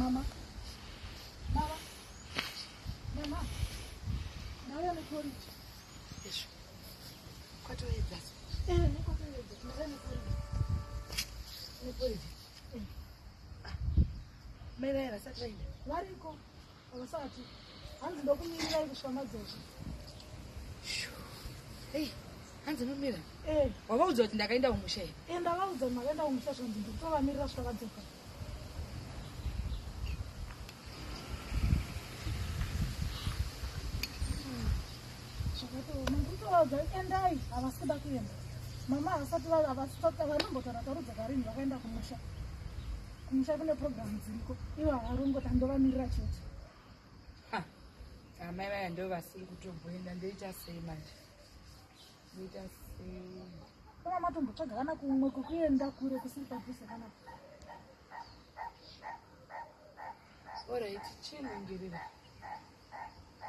Mama. Mama. Mama. Ndauya neporridge. Izvo. Kwatoedza. Eh, nekwatoedza. Ndauya neporridge. Neporridge. Eh. Ah. Mai vaya vasati vaenda. Variko. Havasati. Hanzi ndokumirirai kusvika madzoka. Hey, hanzi nomira. Eh. Wavaudza kuti ndakaenda kumusha here? Eh, ndavaudza kuti makaenda kumusha zvanzi ndikutovamirira kusvika vadzoka. Zvakatooma. Ndikutovaudza endai, havasi kuda kuenda. Mama havasati vanombotaura tarudza rini vakaenda kumusha. Kumusha kune programu dziriko. Ivo havarongoti andovamirira chete. Amai vaya ndo vasiri kutomboenda, ndoita sei manje? Ndoita sei? Kama matombotsvaga kana kumwe kwekuenda kure kusiri padhuze kana. Alright, chiningirira.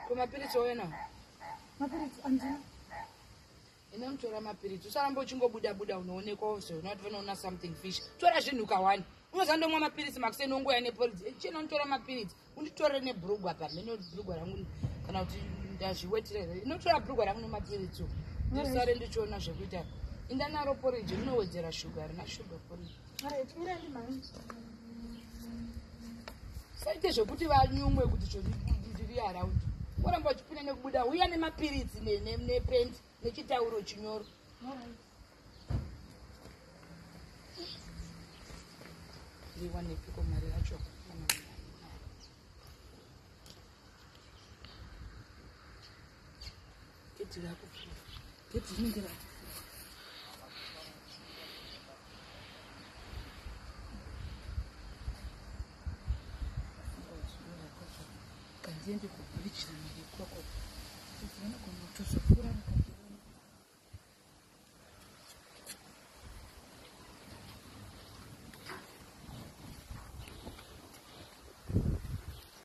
Ko mapiritsi wauya nawo? Mapiritsi andina. Inomutora mapiritsi, usaramba uchingobuda buda unoonekwa uzoona kuti vanoona something fish. Tora zvinhu kawani. Unoziva ndomwa mapiritsi makuseni ongoya neporridge. Chino notora mapiritsi, unditorere nebhurugwa pamheno bhurugwa rangu kana kuti ndazviwetira here. Inotora bhurugwa rangu nemapiritsi. Ndisare ndichiona zvekuita. Inda naro porridge rinowedzera shuga, harina shuga porridge. Alright, mirai ndimhanye. Saite zvekuti vanyumwe kuti zvoni ndiri around. Woramba uchipinda nekubuda, uya nemapiritsi nependi nechitauro chinyoro. Alright. Ndiwanepiko mari yacho? Gedhi rakuvhura. Gedhi rinenge rakuvhura. Kandiende kubridge rimwe